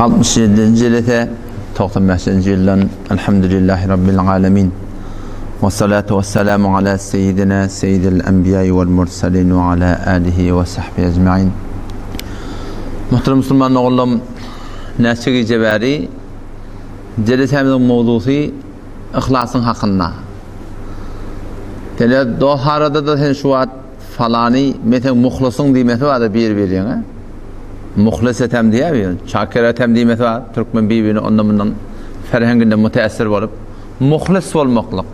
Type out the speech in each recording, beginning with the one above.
67-nji jelese 95-nji ýyldan Elhamdülillahi Rabbil Alemin. Ve salatu ve selamu ala seyyidina seyyidil enbiya vel mursalin ve ala alihi ve sahbihi ecmain. Muhterem musulman ogullarym, näçe gije bäri jelesämiziň mowzusy yhlasyň hakynda. Tele doharada-da sen şu wagt Falany men seň muhlysyň diýmesi barda bir-biriňe. Muhlys etem diýýär bir. Çaker etem diýmesi bar. Türkmen bir-birine ondan-mundan ferhenginden müteessir bolup. Muhlys bolmaklyk.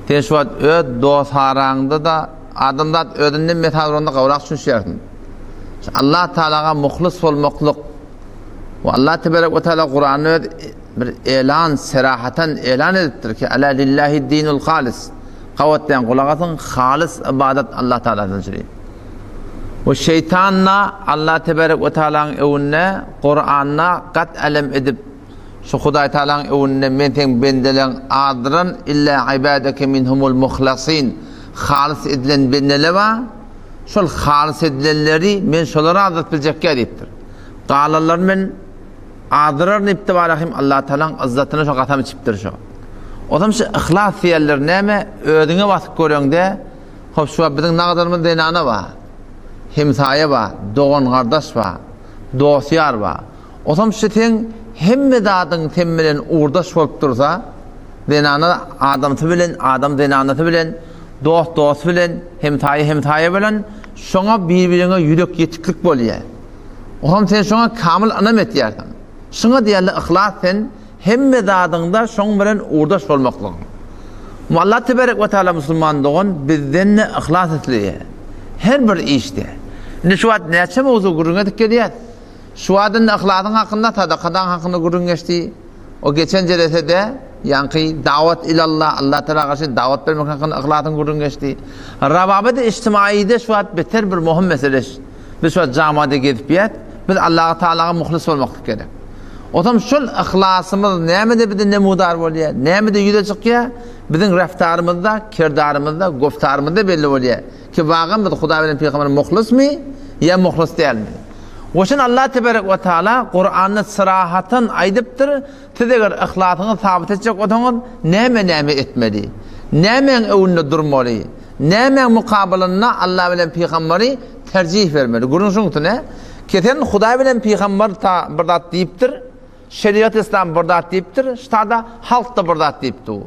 Sen şu wagt öz dost-haraňda-da adamzat özünden mesal uranda gowrak düşünişýärsiň. Allah Tagalaga muhlys bolmaklyk we Allah teberek we taala Kuranda öz bir elan, serahatan elan edipdir ki, Ala lillahi dinul halis. Gabatlaýan gulak asyň, halys ybadat Allah Tagaladan üçin. We şeýtan-da Allah teberek we taalaň öwünde Kuranda gat alem edip, şu Hudaý Tagalaň öwünde men seň bendeleň azdyran illa ibadeke minhumul muhlasin halys edilen bendele bar. Şol halys edilenleri men şolara azdyryp biljekkä diýipdir. Galanlaryny men Azdyraryn diýipdi Barahym Allatagalaň yzzatyna şo gasam içipdir şo. Ozam şu yhlas diýenler näme özüňe basyp göreňde hop şu wagt biziň nagdarymyz zenana bar. Hemsaýa bar, dogan gardaş bar, dost ýar bar. Ozam şu seň hemme zadyň sen bilen ugurdaş bolup dursa, zenana adamsy bilen, adam zenanasy bilen, dost dosty bilen, hemsaýa hemsaýa bilen şoňa bir-biriňe ýürek ýetiklik bolýar. Oňam sen şoňa kamyl ynam etýärsiň. Şuňa diýerler yhlas sen hemme zadyňda şoň bilen ugurdaş bolmaklygyň. Allah teberek we taala musulman dogan bizden-de yhlas isleýär. Her bir işde. Indi şu wagt näçe mowzuk gürrüň edip gelýäs. Şu wagt indi yhlasyň hakynda, sadakadaň hakynda gürrüň geçdi. O geçen jelesede ýaňky dawat ilallah, Allah Teala garşy dawat bermek hakynda yhlasyň gürrüň geçdi. Rawabyt-y içtimaide şu wagt beter bir möhüm mesele. Biz şu wagt jamada gezip ýat, biz Allaha Tagalaga muhlis bolmaklyk gerek. Otam şol yhlasymyz nämede bize nemudar bolýar, nämede ýüze çykýar? Biziň raftarymyzda, kerdarymyzda, goftarymyzda belli bolýar ki, wagan biz Hudaý bilen pygambere muhlismi ýa muhlis dälmi? Oşun Allah teberek we taala Kuranda syrahatan aýdypdyr, siz eger yhlasyňyzy sabyt etjek bolsaňyz, näme-näme etmeli? Nämäň öwünde durmaly? Nämäň mukabylynda Allah bilen pygamberi terjih bermeli? Gürrüň şuň üstüne. Ki sen Hudaý bilen pygamber ta bir zat diýipdir, şeriat islam bir zat diýipdir, ştada halk da bir zat diýipdi.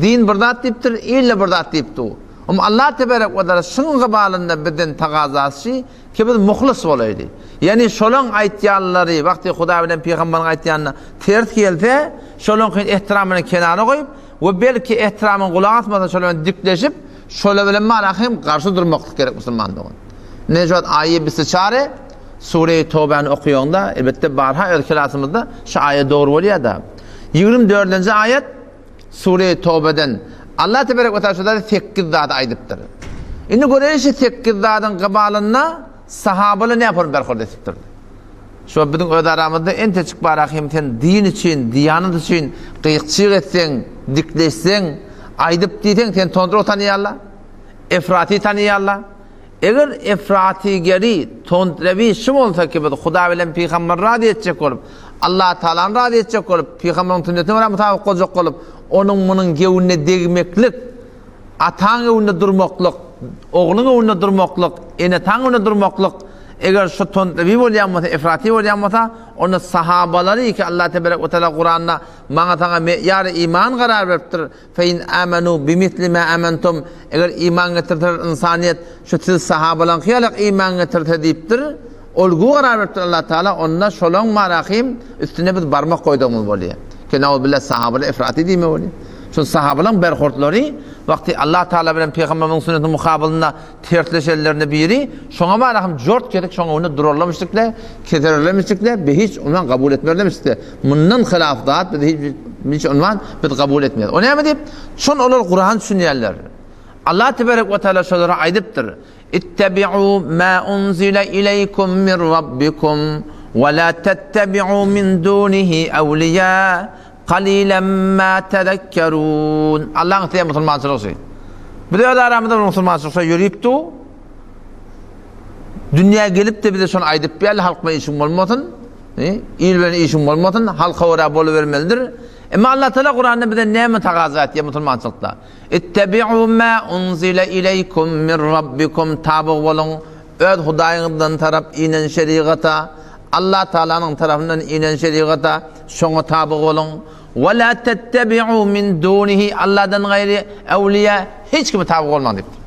Din bir zat diýipdir, il de bir zat diýipdi. Om Allah teberek we taala şuň gybalynda bizden tagazasy Ki biz muhlys bolaýly. Ýagny şolaň aýtýanlary wagty Hudaý bilen pygamberiň aýtýanyna ters gelse, şolaňkyny ehtiram bilen kenara goýup we belki ehtiramyň gulak asmasa şolar bilen dikleşip, şolar bilen mala hem garşy durmaklyk gerek musulman dogan. Ine şu wagt aýy bistiçare Sure-i Tobäni okaýaňda, elbetde barha öz klasymyzda şu aýa dogry bolýar-da. 24-nji aýat Sure-i Tobeden Allah teberek we taala şurada 8 zady aýdypdyr. Indi göreýin şu 8 zadyň gybalynda sahabalar näme form berhurd etipdir. Şu biziň öz aramyzda enteçik bar hem sen din üçin, diýanet üçin gyýykçyk etseň, dikleşseň, aýdyp diýseň sen tondro tanýarlar. Efrati tanýarlar. Eger efratigeri, tondrewi şu bolsa ki biz Hudaý bilen pygamberi razy etjek bolup, Allah Taalany razy etjek bolup, pygamberiň sünnetine görä mutabyk boljak bolup, onuň munuň gewünine degmeklik, ataň öwünde durmaklyk, ogluň öwünde durmaklyk, ene-ataň öwünde durmaklyk, eger şu tondrewi bolýan bolsa, efrati bolýan bolsa, onda sahabalary ki Allah teberek we taala Kuranda maňa saňa meýar iman karar beripdir, Fe in amenu bimisli ma amantum, eger iman getirseler ynsanyýet şu siz sahabalaňky ýalak iman getirse diýipdir, olgu karar beripdir Allah Taala, onda şolaň marahym üstüne biz barmak goýdugymyz bolýar. Ki nauzubilla sahabalar efrati diýme bolýar. Şol sahabalaň berhurtlary wagty Allah Taala bilen pygamberimiziň sünnetiniň mukabylynda tersleşenlerinde biri şoňa marahym jort kesik şoňa öňünde durarlamışdykle, kesererlemişdikle, be hiç unwan kabul etmerlemişdikle. Mundan hylaf zat biz hiç hiç unwan biz kabul etmeýäris. O näme diýip? Şon olar Kur'an düşünýärler. Allah teberek we taala şolara aýdypdyr. Ittabi'u ma unzila ileýkum min rabbikum we la tettebi'u min dunihi awliya qalilan ma tezekkerun. Allah'ın isleýän musulmançylygy şu. Biz öz aramyzda bir musulmançylyk şo ýörüp dur. Dünýä gelip de bize şony aýdyp berli halk bilen işiň bolmasyn. Il bilen işiň bolmasyn, halka görä bolubermelidir. Emma Allah Teala Kuranda bize näme tagaza etýär musulmançylykda? Ittebi'u ma unzile ileýkum min rabbikum tabyg boluň öz Hudaýyňyzdan tarap inen şerigata, Allah Taalanyň tarapyndan inen şerigata, şoňa tabyg boluň. We la tettebi'u min dunihi Allahdan gaýry ewliýa hiç kime tabyg bolmaň diýipdir.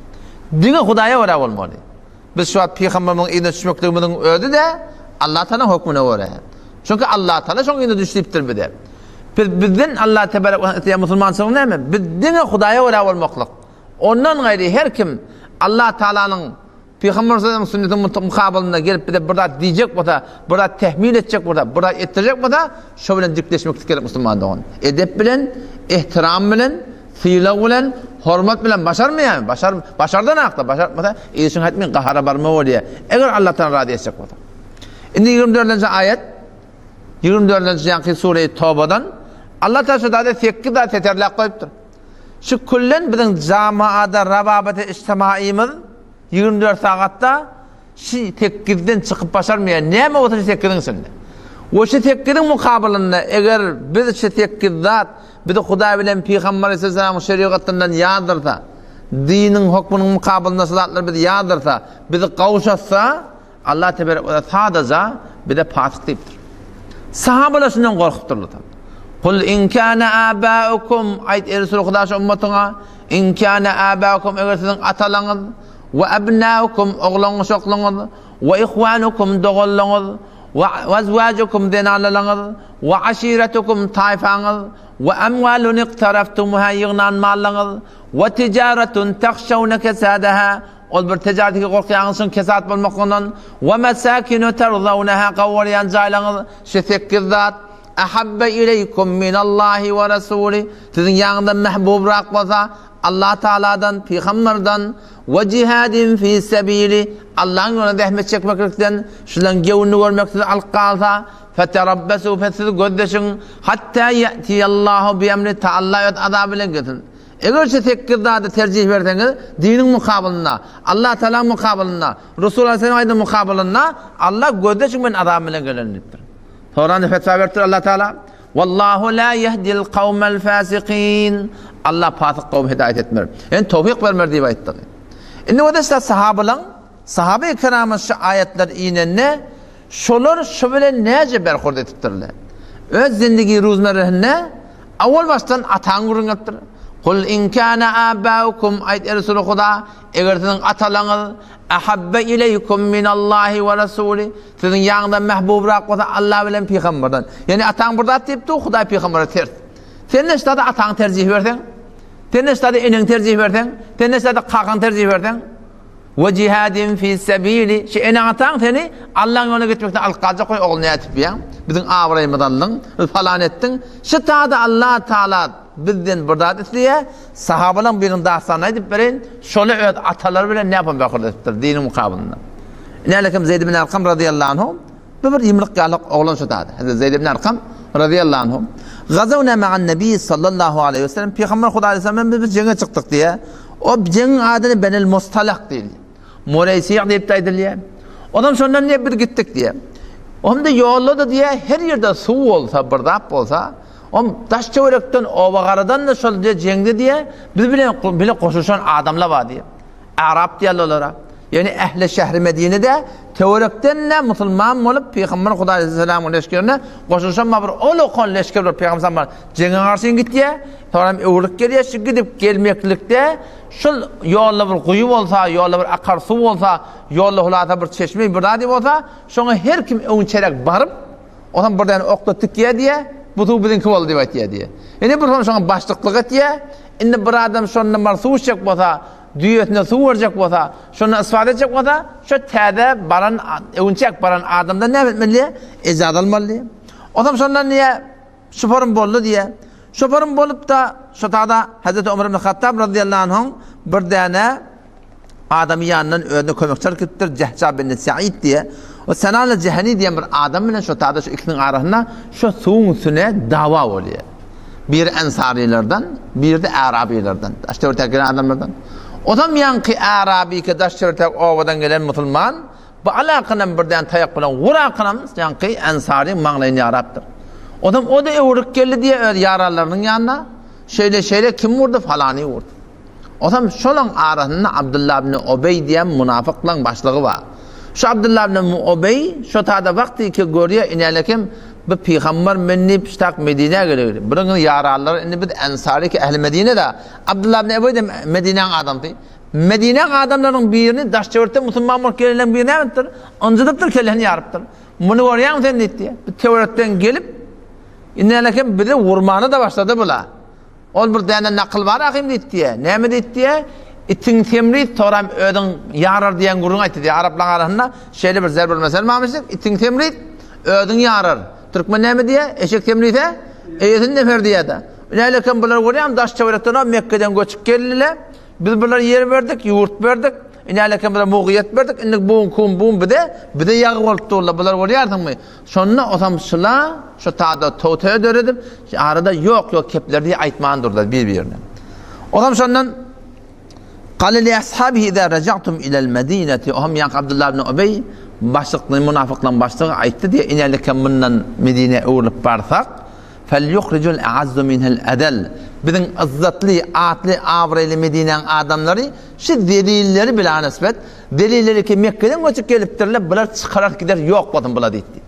Diňe Hudaýa görä bolmaly. Biz şu wagt pygamberimiziň yzyna düşmekligimiziň özi-de Allah Taalanyň hökmüne görä. Çünki Allah Taala şoň yzyna düş diýipdir bize. Biz bizden Allah tebarek we isleýän musulmançylyk näme? Biz diňe Hudaýa görä bolmaklyk. Ondan gaýry her kim Allah Taalanyň Pygamber sallallahu sünnetiniň mukabylynda gelip bize bir zat diýjek bolsa, bir zat tehmil etjek bolsa, bir zat etdirjek bolsa, şo bilen dikleşmeklik gerek musulman dogan. Edep bilen, ehtiram bilen, Sylag bilen, hormat bilen başarmaýarmy? Başar, başardan akda, başartmasa, işiň hetmin gahara barma bolýar. Eger Allah Taala razy etjek bolsa. Indi 24-nji aýat, 24-nji ýaňky sure-i Tobadan Allah Taala şu zady 8 zat seterläp goýupdyr. Şu küllen biziň jamaada rababaty içtimaimyz 24 sagatda Şi sekizden çykyp başarmaýar. Näme bolsa şi sekiziň içinde. We şi sekiziň mukabylynda eger biz şi sekiz zat bizi Hudaý bilen Pygamber aleyhisselamyň şerigatyndan ýazdyrsa, diniň hokmunyň mukabylynda şu zatlar bizi ýazdyrsa, bizi gowşatsa, Allah teberek we sadaja bize pasyk diýipdir. Sahabalar şundan gorkupdyrlar. Kul in kana abaukum aýt ey Resul Huda şu ummatyňa in kana abaukum eger siziň atalaňyz We ebnaukum, oglan-uşaklyňyz, we ihwanukum, doganlaryňyz, we azwajukum, zenanalaryňyz, we aşiretukum, taýfaňyz, we amwalun iqtaraftumuha, ýygnan mallaryňyz, we tijaretun tahşawne kesadaha, ol bir tijaretki gorkýaňyz şuň kesat bolmaklygyndan, we mesakinu terzawnaha, gawarýan jaýlaryňyz, şu sekiz zat, ahabbe ileýkum minallahi we rasuli, siziň ýanyňyzda mähbubrak bolsa, Allah Tagaladan, pygamberden, we jihadin fi sebili, Allahyň ýolunda zähmet çekmeklikden, şularyň göwnüni görmek sizi alyp galsa, feterabbesu, pes siz gözleşiň, hatta ýe'tiyallahu biemri, ta Allah öz azaby bilen gelsin. Eger şu sekiz zady terjih berseňiz, diniň mukabylynda, Allah Tagalaň mukabylynda, Resul Aleyhisselam aýdan mukabylynda, Allah gözleşiň men azaby bilen gelerin diýipdir. Soran fetwa beripdir Allah Tagala. Wallahu la yehdil kawmel fasikin. Allah fasyk kowmy hidaýat etmer. Ýani towfyk bermer diýip aýtdy. Indi bolsa işte sahabalaň, sahabe-i kiramyň şu aýatlar inende şolar şu bilen näce berhurd etipdirler. Öz zindigi ruzmerrehinde awal başdan ataň gürrüň gelipdir. Kul in kana abaukum aýt ey Resuly Huda, eger siziň atalaňyz ahabbe ileýkum minallahi we rasuli Siziň ýanyňyzda mähbubrak bolsa Allah bilen pygamberden. Ýagny ataň bir zat diýipdi, Hudaý pygambere ters. Sen ne ştada ataňy terjih berseň? Sen ne ştada eneňi terjih berseň? Sen ne ştada kakaňy terjih berseň? We jihadin fi sabili. Şu eneň ataň seni Allahyň ýoluna gitmekden alyp galjak goý ogul nätip ýa? Biziň abraýymyzy aldyň, falan etdiň. Şu tada Allah Taala bizden bir zat isleýär. Sahabalaryň biriniň dastanyny aýdyp bereýin. Şoly öz atalary bilen näme berhurd edipdir diniň mukabylynda. Nälekim Zeýd ibn Arkam razyýallahu anhu bu bir ýumruk ýalyk oglan şu zady. Hazreti Zeýd ibn Arkam razyýallahu anhu Gazawna ma'an Nebi sallallahu aleyhi ve sellem Peygamber Hudaý aleyhisselam bilen biz jeňe çykdyk diýe. O jeňiň adyny Benil Mustalak diýilýär. Mureýsi diýip de aýdylýar. Ondan şondan diýe biz gitdik diýe. Onda ýolda da diýe her ýerde suw bolsa, bir zat bolsa, om daş töwerekden, oba garadan da şol diýe jeňde diýe biz bilen bile goşuşan adamlar bar diýe. Arap diýerler olara. Ýagny ähli şähri Medinede töwerekden-de musulman bolup Pygamber Hudaý aleyhisselamyň leşgerine goşulyşan bir ol okan leşger bolup Pygamber sallam jeňe garşy gitýär. Soňra hem öwrülip gelýär. Şu gidip gelmeklikde şul ýolda bir guýy bolsa, ýolda bir akar suw bolsa, ýolda hulasa bir çeşme bir zady bolsa, şoňa her kim öňçerek baryp, Onam bir däne okla tikýär diýýär, bu suw biziňki boldy diýip aýtýar diýýär. Indi bir soň şoňa başlyklyk etýär. Indi bir adam şondan bar suw içjek bolsa, düýesine suw berjek bolsa, şondan istifade etjek bolsa, şo täze baran, öwünçäk baran adamdan näme etmeli diýýär? Ejaz almaly diýýär. Onam şondan diýýär, şoparym boldy diýýär. Şoparym bolup-da, şo tada Hazreti Omar ibn Hattab razyýallahu anhuň bir däne adamy ýanyndan özüne kömekçi alyp gidipdir, Jehja bin Said diýe. O Senal Jeheni diýen bir adam bilen şo tada şu ikisiniň arasynda şo suwuň üstüne dawa bolýar. Biri ensarylardan, biri de arabilerden, daş töwerekdäki gelen adamlardan. Onam ýaňky arabiki daş töwerekdäki obadan gelen musulman. Bu alakynam birden taýak bilen urakynam ýaňky Ensaryň maňlaýyny ýarapdyr. Onsoň o-da öwrülip geldi diýýär öz ýaranlarynyň ýanyna, Şeýle-şeýle kim urdy? Falany urdy. Onsoň şolaň arasynda Abdylla ibn Obeý diýen munafyklaň başlygy bar. Şu Abdylla ibn Obeý şo tada wagty ki görýär inälekem bu pygamber men diýip ştak Medinä gelegli. Biriň ýaranlary indi biz Ensary ki ähli Medine-de. Abdylla ibn Obeý de Medinäň adamsy. Medinäň adamlarynyň birini daş-töwerekde musulman bolup gelenleriň biri näme edipdir? Ynjydypdyr, kellesini ýarypdyr. Muny görýäňmi sen diýipdi. Bu töwerekden gelip, inälekem bizi urmana-da başlady bula. Ol bir däne nakyl bar ahym diýipdi. Näme diýipdi? Itiň semrit, soram özüň ýarar diýen gürrüň aýtdy diýýär. Araplaryň arasynda şeýle bir zerbül mesel barmyş diýip, itiň semrit, özüň ýarar. Türkmen näme diýýär? Eşek semrise, eýesini deper diýýär-de. Nälekem bular görýäňmi, daş-töwerekden Mekgeden göçüp geldiler. Biz bulara ýer berdik, ýurt berdik. Inälekem bulara mugyýet berdik. Indi bu kum bu bize, bize ýagy bolup durlar. Bular görýärsiňmi? Şonda osam şula şu tada towtaýa döredip, arada ýok-ýok kepler diýip aýtman durlar bir-birine. Osam şondan Gale li ashabihi iza raja'tum ilal madinati. Oham ýaňky Abdullah ibn Ubeý başlykly munafyklaryň başlygy aýtdy diýe, inälekem mundan Medinä öwrülip barsak, Felýuhrijul a'azzu minhel edel. Biziň yzzatly, atly, abraýly Medinäň adamlary şu zelilleri bilanysbet, zelilleri ki Mekgeden göçüp gelipdirler, bular çykarar gider ýok bolsun bula diýdi.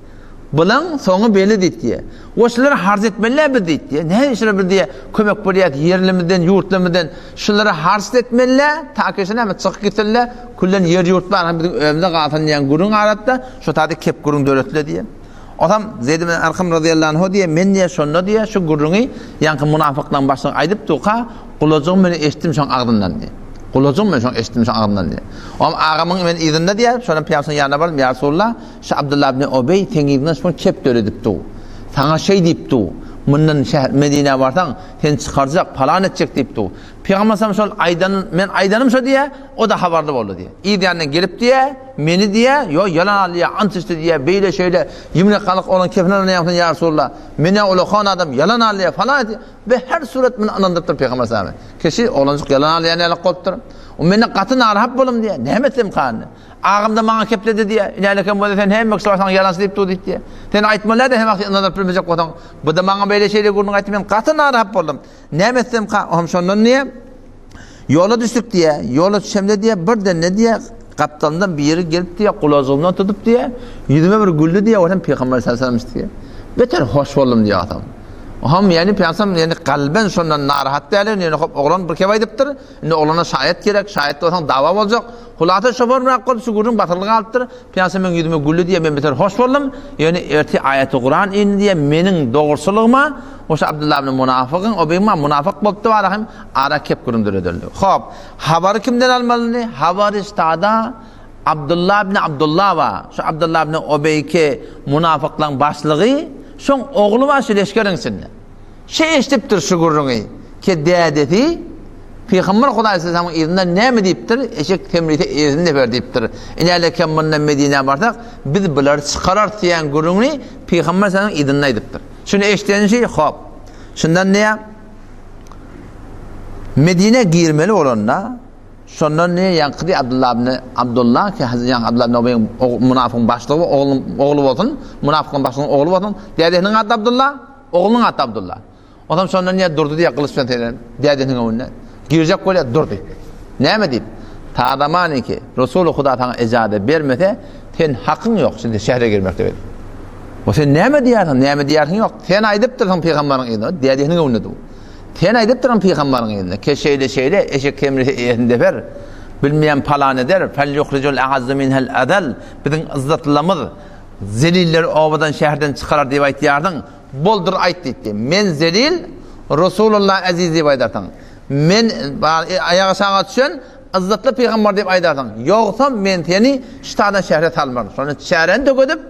Bulaň soňy belli diýdi. We şulary harç etmeli biz diýdi. Näme şulara biz diýe kömek berýäs ýerlimizden, ýurtlarymyzdan şulara harç etmeli, ta ki şu näme çykyp gitsinler, küllen ýer ýurt bar biziň özümize galsyn diýen gürrüň aratda şu taýda kep gürrüň döretdiler diýe. Osam Zeýd ibn Arkam razyýallahu anhu diýýär, men diýýär, şonda diýýär, şu gürrüňi ýaňky munafyklaryň başlygy aýdyp durka, gulajygym bilen eşitdim şoň agzyndan diýýär. Gulajygym bilen şoň eşitdim şoň agzyndan diýýär. Oňam agamyň men yzynda diýýär, şonda pygamberyň ýanyna bardym, ýa Resulallah, şu Abdullah ibn Ubeý seň yzyňdan şol kep döredip dur. Saňa şeý diýip dur. Mundan şäher Medinä barsaň, seni çykarjak, palan etjek diýip dur. Pygamber sallam şol aýdan, men aýdanym şo diýýär, o-da habarly boldy diýýär. Yz ýanyndan gelip diýýär, meni diýýär, ýo, ýalan alýar, ant içdi diýýär, beýle şeýle, ýumrek galyk oglan kepin alynýarsyň ýa Resulallah, men-ä ulakan adam, ýalan alýar, falan diýýär. Be her surat muny ynandyrypdyr Pygamber sallam. Kişi oglanjyk ýalan alýan ýaly bolupdyr. O menden gaty narahat boldum diýýär, näme etsem kany? Agam-da maňa kepledi diýýär, inälekem bolsa sen hemme kişi barsaň ýalançy diýip dur diýip diýýär. Sen aýtmaly-da hemme wagt ynandyryp bilmejek bolsaň, bu-da maňa beýle şeýle gürrüň aýtdy, men gaty narahat boldum. Näme etsemka, ohm şondan diýýär, ýola düşdük diýýär, ýola düşemde diýýär, birden ne diýýär, gapdalymdan biri gelip diýýär, gulajygymdan tutup diýýär, ýüzüme bir güldi diýýär, olam Pygamber sallallahu aleyhi ve sellem diýýär. Beter hoş boldum diýýär adam. Ohm ýani Pygamber ýani kalben şondan narahat däl, ýani hop oglan bir kep aýdypdyr, indi oglana şaýat gerek, şaýat bolsaň dawa boljak. Hulasa şoför bilen bolup şu gürrüň batyrlyk alypdyr. Pygamber meň ýüzüme güldi diýýär, men beter hoş boldum. Ýöne ertir aýaty Kuran indi diýýär, meniň dogruçylygyma Oşa Abdullah ibn Munafygyň, o beýma munafyk bolupdy bara hem ara kep gürrüň döredildi. Hop, habary kimden almaly indi? Habary ştada Abdullah ibn Abdullah bar. Şu Abdullah ibn Obeýki munafyklaryň başlygy, şoň ogly bar şu leşgeriň içinde. Şe eşidipdir şu gürrüňi ki dädesi Pygamber Hudaý sallamyň yzyndan näme diýipdir? Eşek semrise eýesini deper diýipdir. Inälekem mundan Medinä barsak, biz bulary çykararys diýen gürrüňini Pygamber sallamyň yzynda aýdypdyr. Şuny eşiden şeý, hop. Şundan näme? Medine girmeli bolanda, şondan ne ýaňky Abdullah ibn Abdullah ki Hazreti ýaňky Abdullah ibn Ubeýiň munafygyň başlygy oglunyň ogly bolsun, munafygyň başlygynyň ogly bolsun. Dädesiniň ady Abdullah, oglunyň ady Abdullah. Onam şondan ne durdy diýe gylyç bilen seren dädesiniň öňünde. Girjek bolýar, durdy. Näme diýip? Tadamany ki, Resuly Huda saňa ejaza bermese, sen hakyň ýok şindi şähere girmek diýip. O sen näme diýýärsiň? Näme diýýärsiň ýok. Sen aýdypdyrsyň pygambaryň yzyna, dädesiniň öňünde dur. Sen aýdypdyrsyň pygambaryň yzyna, ke şeýle şeýle eşek semrese eýesini deper. Bilmeýän palan eder. Fel yuhrijul a'azzu minhel azal. Biziň yzzatlamyz zelilleri obadan şäherden çykarar diýip aýtýarsyň. Boldur aýt diýdi. Men zelil, Resulullah eziz diýip aýdarsyň. Men aýagy saňa düşen yzzatly pygamber diýip aýdarsyň. Ýogsam men seni ştadan şähre salmaryn. Şonda çäräni tökedip,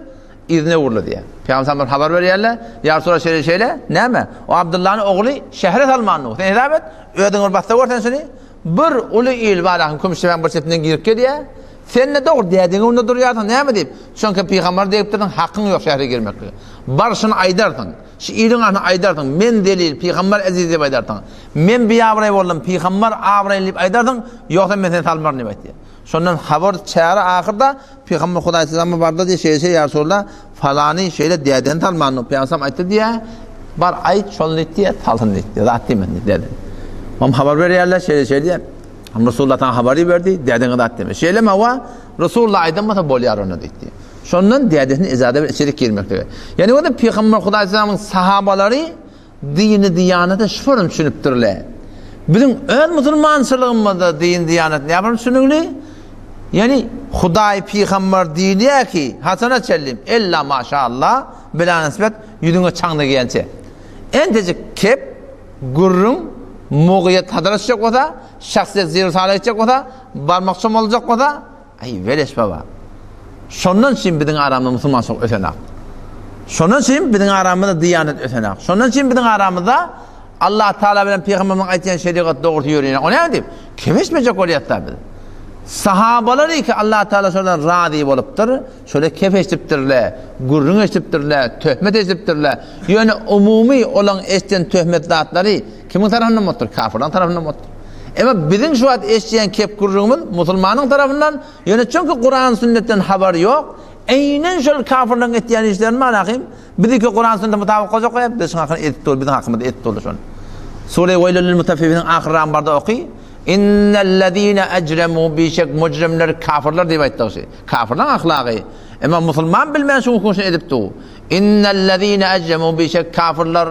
yzyna öwrüldi diýýär. Pygamber sallam habar berýärler. Ýa Resulallah şeýle şeýle, näme? O Abdyllanyň ogly şähre salmandy. Sen hesap et, özüň bir bassa gör sen şuny. Bir uly il bar, ahyň Kümüşdepäň bir çetinden girip gelýär. Sen-de dogry dädeň öňünde durýarsyň, näme diýip? Çünki pygamber degipdirsiň, hakyň ýok şähre girmeklige. Bar şuny aýdarsyň. Şu iliň adyna aýdarsyň, men zelil, pygamber eziz diýip aýdarsyň. Men biabraý boldum, pygamber abraýly diýip aýdarsyň, ýogsa men seni salmaryn diýip aýtýar. Şondan habar çäre ahyrda Pygamber Hudaý salama barda diýe şeýle şeýle ýa Resulallah falany şeýle dädeni salmandyr. Pygamber aýtdy diýe bar aýt şol diýdi diýe salsyn diýdi. Zat diýmedi diýdi. Oňa habar berýärler şeýle şeýle diýe. Resulullah sana habar berdi, dädeňe zat diýme. Şeýle mawa Resulullah aýdan bolsa bolýar onda diýdi. Şondan dädesini ijaza bir içerik girmeklige. Ýani onda Pygamber Hudaý salamyň sahabalary Dini diýanete şularym düşünipdirle. Biziň öz musulmançylygymyzda din diýanet näme bir düşünigli? Ýani Hudaý pygamber diýilýär ki, haçana çenli? Ella maşallah bila nisbet ýüzüňe çaň degýänçe. Entejik kep, gürrüň, mugyýet hadara düşjek bolsa, şahsyýet zirusala gitjek bolsa, barmak çomaljak bolsa, Aý, weleş baba. Şondan üçin biziň aramyzda musulmançylyk ösenak. Şondan üçin biziň aramyzda diýanet ösenak. Şondan üçin biziň aramyzda Allah Taala bilen pygamberimiziň aýtýan şerigat dogrusy ýörýän. O näme diýip? Kim eşitmejek bolýar-da biz? Sahabalar ki Allah Taala şolardan razy bolupdyr. Şöyle kef eşitipdirler, gürrüň eşitipdirler, töhmet eşitipdirler. Ýöne umumy olaň eşiden töhmet zatlary kimiň tarapyndan bolupdyr? Kafirlaryň tarapyndan bolupdyr. Emma biziň şu wagt eşidýän kep gürrüňimiz musulmanyň tarapyndan, ýöne çünki Kuran sünnetden habary ýok, eýnen şol kafirleriň etýän işlerini manahym, biziki Kuran sünnete mutabyk boljak bolýar, biz şuň hakyny edip dur, biziň hakymyzda edip durlar şony. Sure Weýlül lil mutaffifiniň ahyrragyny barda oky. Innellezine ecremu bişek mujrimler kafirler diýip aýtdy şu. Kafirleň ahlagy. Emma musulman bilmän şuň hukmyny edip dur. Innellezine ecremu bişek kafirler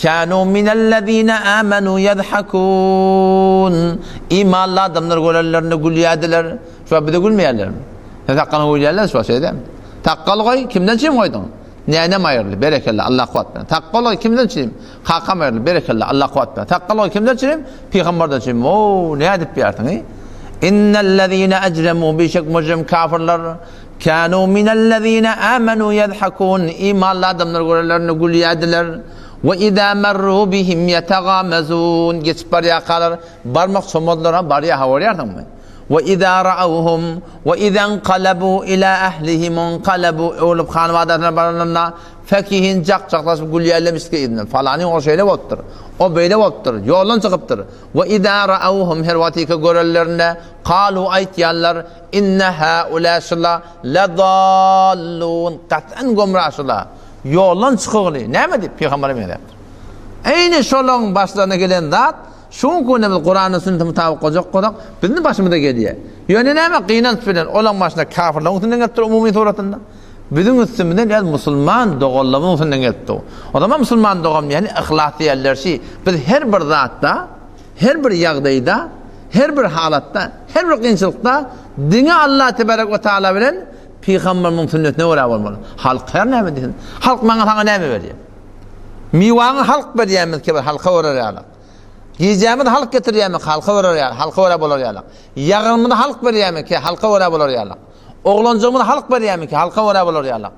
Kanu minellezine amenu yadhakun. Imanly adamlar görenlerinde gülýärdiler. Şu wagt bize gülmeýärlermi? Sen sakgalyňy gülýärler şu wagt şeýdemi? Sakgal goý, kimden çiým goýduň? Nänem aýyrly, berekella, Allah kuwwat bersin. Sakgal goý, kimden çiým? Kakam aýyrly, berekella, Allah kuwwat bersin. Sakgal goý, kimden çiým? Pygamberden çiým. O, nädip ýarsyň? Innellezine ecremu bişek mujrim kafirler Kanu minellezine amenu yadhakun imanly adamlar görenlerinde gülýärdiler. We iza marru bihim yetagamazun geçip barýarkalar barmak çomazlar ha barýar ha görýärsiňmi? We iza ra'awhum we iza inqalabu ila ahlihim inqalabu öwrülip hanabadasyna baranlarynda fekihin jak-jaklaşyp gülýärler misli yzyndan. Falanyň o şeýle bolupdyr. O beýle bolupdyr. Ýoldan çykypdyr. We iza ra'awhum her wagtyky görenlerinde kalu aýtýarlar Inne haula şula ledallun gat'an gomra şula ýoldan çykygly näme diýip pygambere meňzäpdir. Eýni şolaň başlaryna gelen zat şu günki günde biz Kurana sünnete mutabyk boljak bolsak biziň başymyza gelýär. Ýöne näme gynanç bilen olaň başyna kafirleriň üstünden gelipdir umumy suratynda. Biziň üstümizden öz musulman doganlarymyzyň üstünden gelipdir. O zaman musulman dogan diýeni yhlas diýerler şi biz her bir zatda Her bir ýagdaýda, her bir halatda, her bir kynçylykda diňe Allah tebarek we taala bilen pygamberimiň sünnetine görä bolmaly. Halk her näme diýsin. Halk maňa saňa näme berýär? Miwaňy halk berýärmi ki bir halka görer ýaly. Gijämizi halk getirýärmi halka görer ýaly, halka görä bolar ýaly. Ýagyrymyzy halk berýärmi ki halka görä bolar ýaly. Oglanjygymyzy halk berýärmi ki halka görä bolar ýaly.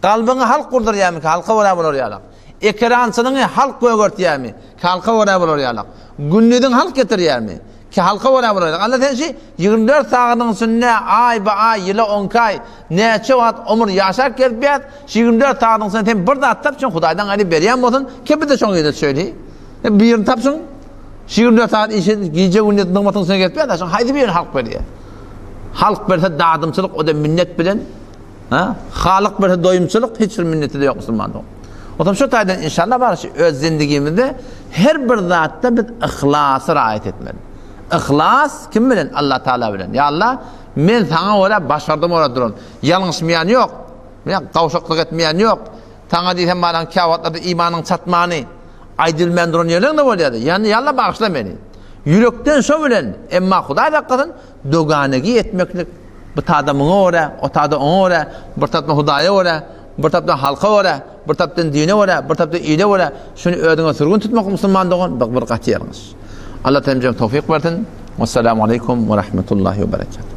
Kalbyňy halk gurdurýarmy ki, halka görä bolar ýalak. Ekerançylygyňy halk gögertýärmi, ki halka görä bolar ýalak. Gündiziň halk getirýärmi, ki halka görä bolar ýalak. Alla sen şi 24 sagadyň içinde aý be aý, ýyla onki aý, näçe wagt ömür ýaşap gezipýäs, şi 24 sagadyň içinde sen bir zat tapşyň Hudaýdan gaýry berýän bolsun, ki biz-de şoň ýerine düşeli. Birini tapşyň, şi 24 sagat iş edip, gije-gündiz nygmatyň içinde gezipýäs, şoň haýsy birini halk berýär? Halk berse dadymçylyk, o-da minnet bilen. Ha? Halyk berse doýumçylyk, hiç bir minneti-de ýok musulmanyň. O zaman şu taýdan inşallah bar şu öz zindigimizde her bir zatda biz yhlasy raýat etmeli. Yhlas kim bilen? Allah Taala bilen. Ya Allah, men saňa görä başardym ora duran. Ýalňyşmaýan ýok. Men gawşaklyk etmeýän ýok. Saňa diýsem balaň käwagtlarda imanyň çatmany aýdylmaýan duran ýerleň-de bolýar. Ýani ýa Allah bagyşla meni. Ýürekden şo bilen, emma Hudaý saklasyn, doganegi etmeklik Bu tada muňa görä, o tada oňa görä, bir tarapdan Hudaýa görä, bir tarapdan halka görä, bir tarapdan dine görä, bir tarapdan ile görä, şuny özüňe sürgün tutmak musulman dogan, bu bir gaty ýalňyş. Allah hemmämize towfyk bersin. Wessalamu aleýkum we rahmetullahi we berekatuh.